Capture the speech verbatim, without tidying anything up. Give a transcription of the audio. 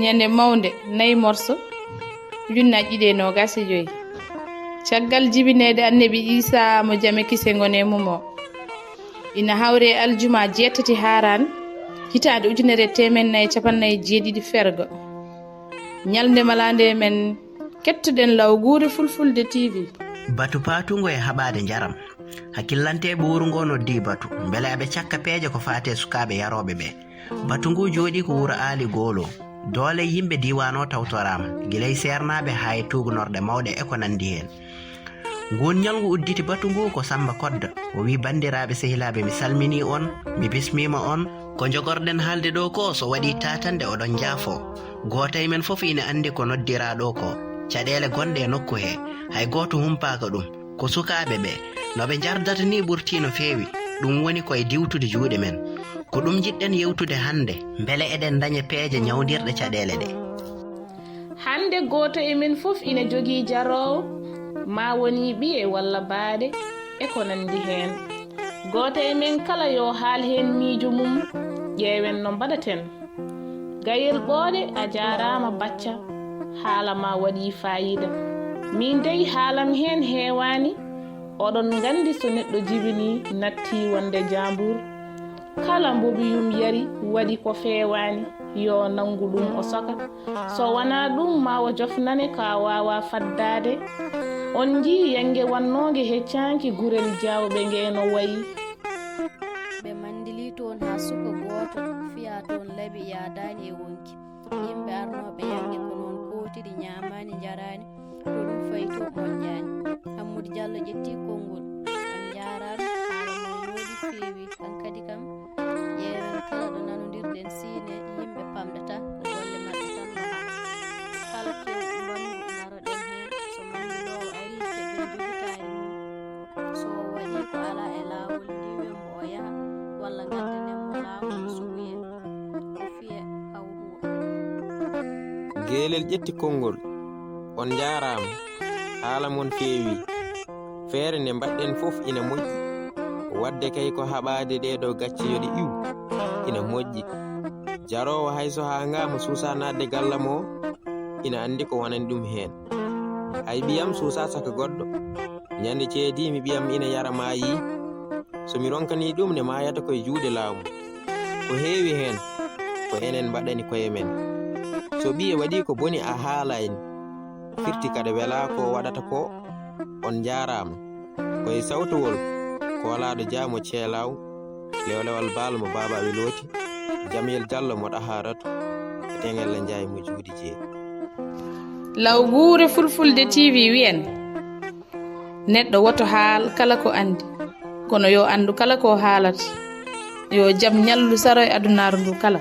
Ñande mawnde, nayi morso, ujunnaaji ɗiɗi e noogaas e joy. Caggal jibineede Annabi Iisaa mo jam e kise ngone mum o, ina hawri e aljuma jeetati Haaraan, hitaande ujunere e teemeɗɗe nayi e cappanɗe nayi e jeeɗiɗi fergo. Ñalnde malaande men, kettoɗen lawguure Fulfulde T V. Batu paatungo e haɓaade njaram. Hakkillanteeɓe wuro ngoo noddii batu, mbele aɓe cakka peeje ko faati e sukaaɓe yarooɓe ɓee. Batu nguu jooɗii ko wuro Aali Goolo. Doole yimɓe diiwaan oo tawtoraama, gila e seernaaɓe haa e tuugnorɗe mawɗe e ko nanndi heen. Nguun ñalngu udditi batu nguu ko Sammba Kodda. O wii, "Banndiraaɓe, sehilaaɓe, mi salminii on, mi bismiima on. Ko njogorɗen haalde ɗoo koo, so waɗii taatande, oɗon njaafoo. Gooto e men fof ina anndi ko noddiraa ɗoo koo, caɗeele gonɗe e nokku hee, hay gooto humpaaka ɗum. Ko sukaaɓe ɓee, no ɓe njardata nii ɓurtii no feewi. Ɗum woni ko e diwtude juuɗe men. Ko ɗum njiɗɗen yewtude hannde, mbele eɗen ndaña peeje ñawndirɗe caɗeele ɗee." Hannde gooto e men fof ina jogii jaroowo, maa wonii ɓiye walla baaɗe, e ko nanndi heen. Gooto e men kala yo haal heen miijo mum, ƴeewen no mbaɗaten. Gayel Ɓooɗe, a jaaraama Bacca, haala maa waɗii faayiida. Miin dey haalam heen heewaani, oɗon nganndi so neɗɗo jibinii nattii wonde jaambuur. Kala mbo ɓiyum yari waɗi ko feewaani, yo nanngu ɗum o soka. So wonaa ɗum, ma o jofnane ka waawaa faddaade. On njii yannge wannoonge heccaanki gurel jaawɓe ngee no wayi. Ɓe manndilii toon haa suka gooto, fiyaa toon laɓi yaadaani e wonki. Yimɓe arnooɓe yannge ko noon kootiri, ñaamaani, njaraani, to ɗum fayi to moƴƴaani. Hammudu Jallo ƴetti konngol. On njaaraama, haala mon moodi feewi. Hankadi kam, ƴeewen kala ɗo nanondirɗen siine, yimɓe pamɗata ko golle maɓɓe tan mbaha. Kala kew mbangu naroɗen heen, so manndiloowo arii, keɓen jogitaari mum. So o waɗii ko alaa e laawol, ndiwen mbo o yaha, walla ngaddanen mo laamu o suɓoyee, o fiyee haa o huwa. Geelel ƴetti konngol. On njaaraama, haala mon feewi. Feere nde mbaɗɗen fof ina moƴƴi. Waɗde kay ko haɓaade ɗee ɗoo gacce yo ɗe iw, ina moƴƴi. Jaroowo hay so haangaama suusaa naatde gallam o, ina anndi ko wonani ɗum heen. Hay ɓiyam suusaa saka goɗɗo. Ñande ceediimi ɓiyam ina yara maa yii. So mi ronkanii ɗum ne maayata ko e juuɗe laamu. Ko heewi heen, ko enen mbaɗani koye men. So ɓiye waɗii ko boni a haalaani. Firti kaɗa welaa ko waɗata ko, on njaaraama. Ko e sawtowol, koolaaɗo Jaa mo Ceelaaw, lewlewal Baal mo Baaba Awi Looti, Jamiyel Jallo mo Ɗahaaratu, e Teŋella Njaay mo Juuɗe Jeeɗi. Lawguure Fulfulde T V wiyen, neɗɗo woto haal kala ko anndi, kono yo anndu kala ko haalata. Yo jam ñallu saro e adunaaru ndu kala.